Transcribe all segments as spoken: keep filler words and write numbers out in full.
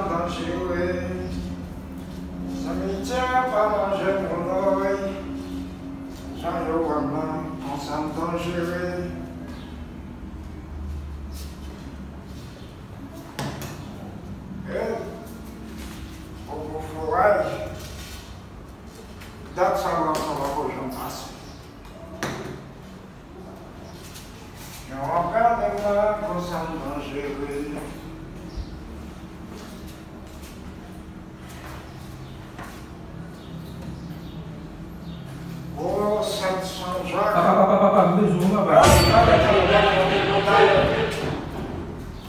Danjere. Zanmi, tyen pa manje moun, wi. Jan yo wè m nan, konsa m danjere. Eh, o gwo foray. Dat sa yo ankò pako janm pase. Jan w ap gade m la, konsa m danjere. O, Sent Jan Jak. Papa, papa, papa, m bezwen w, papa.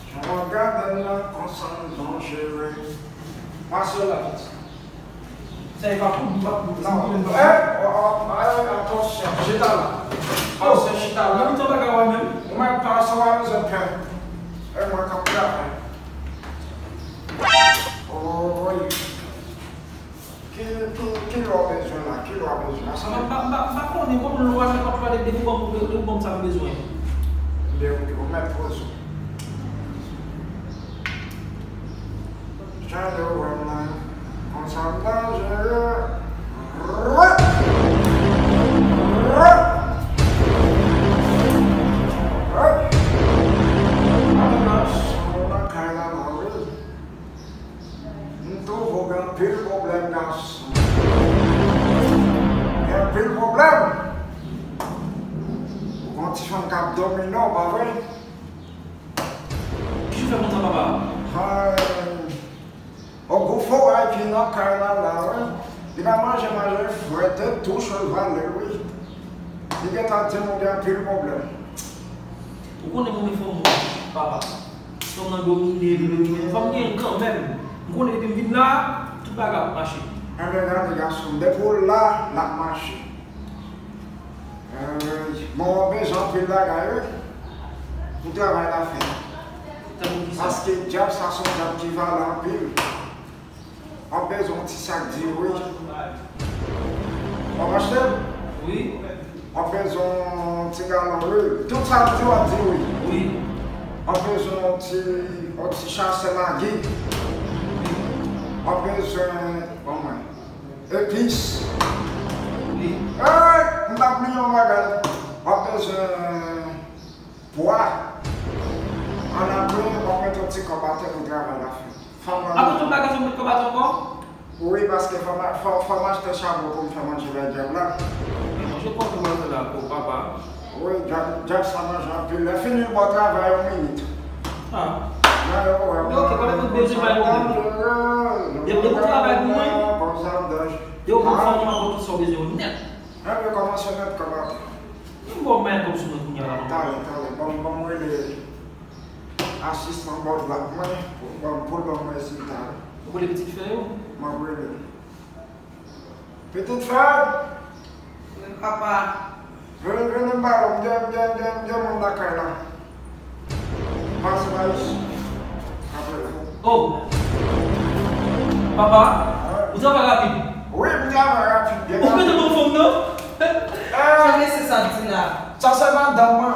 Jan w ap gade m la, konsa m danjere. Pase la, pitit. Sa e pa pou, pa pou. Non. Eh, oh, oh, eh, atansyon, chita la. Pase chita la. Nan mitan bagay la menm. Ou mèt pase w a mizè pè. E mwen k ap travay. Oy. Ki, ki, ki lè w bezwen la? Ki lè w bezwen la? Sa m pa, m pa, m pa konnen kòman lè w a fè kòt la depi ou ban m, depi ou ban m sa m bezwen. Depi ou mèt poze w. Jan yo wè m nan, konsa m danjere. Rè! Rè! Rè! Ananas, mwen nan kay la la, wi. M twouve w gen anpil pwoblèm, gason. Gen anpil pwoblèm. Ou gon ti fanm k ap domine w, pa vre? Kijan w fè konn sa, papa? Hay. O gwo foray ki nan kay la la, wi. Li pa manje, manje frèt, e tou chèl valè, wi. Li gentan di m ou gen anpil pwoblèm. Ou konnen mwen fanm mwen, papa. Fanm nan domine, li domine. Fanm gen kanmenm. M konnen depi m vin la, tout bagay ap mache. Enben gade gason m, depi w la, l ap mache. Eh, bon, w ap bezwen anpil bagay, wi, pou travay la fèt. Tankou kisa? Paske dyab sa se yon dyab ki valè anpil. W ap bezwen yon ti sak diri. W ap achte l? Wi. W ap bezwen yon ti galon lwil. Tout sa m di w ap di wi. Wi. W ap bezwen yon ti, yon ti chasè magi. W ap bezwen, bon, mwen. Epis. Wi. Ey, m t ap bliye yon bagay. W ap bezwen pwa. Annapre, w ap mete yon ti kòb atè pou travay la fèt. Fanm nan. Apre tout bagay, fò w met kòb atè ankò? Wi, paske fò m a-, fò, fò m achte chabon pou m fè manje bay dyab la. Men manje kòb ou pral fè la ankò, papa. Wi, dyab, dyab sa manje anpil. Lè fini, l ba w travay yon minit. Ah. Nan yo, wè, men ok, konnen tout bezwen bay pwoblèm. Depi, depi w travay pou mwen, depi w pran fanm, m ap ba w tout sa w bezwen yo nèt. Ann rekòmanse nèt kòb atè. M ba w mwen kòb sou mwen kounye a la, papa. Talè, talè. Ban m, ban m rele asistan bòd la mwen, pou l ban m, pou l ban m rezilta yo. Ou rele pitit fè yo? M ap rele. Pitit fè! Wi, papa. Vini, vini, m ba w, m gen, m gen, m gen, m gen moun lakay la. Pase la isit. Apre la. Oh! Papa, ou travay rapid. Wi, m travay rapid. Ou mete bon fanm nan? Eh! Sa mesye sa di la? Sa se madanm mwen.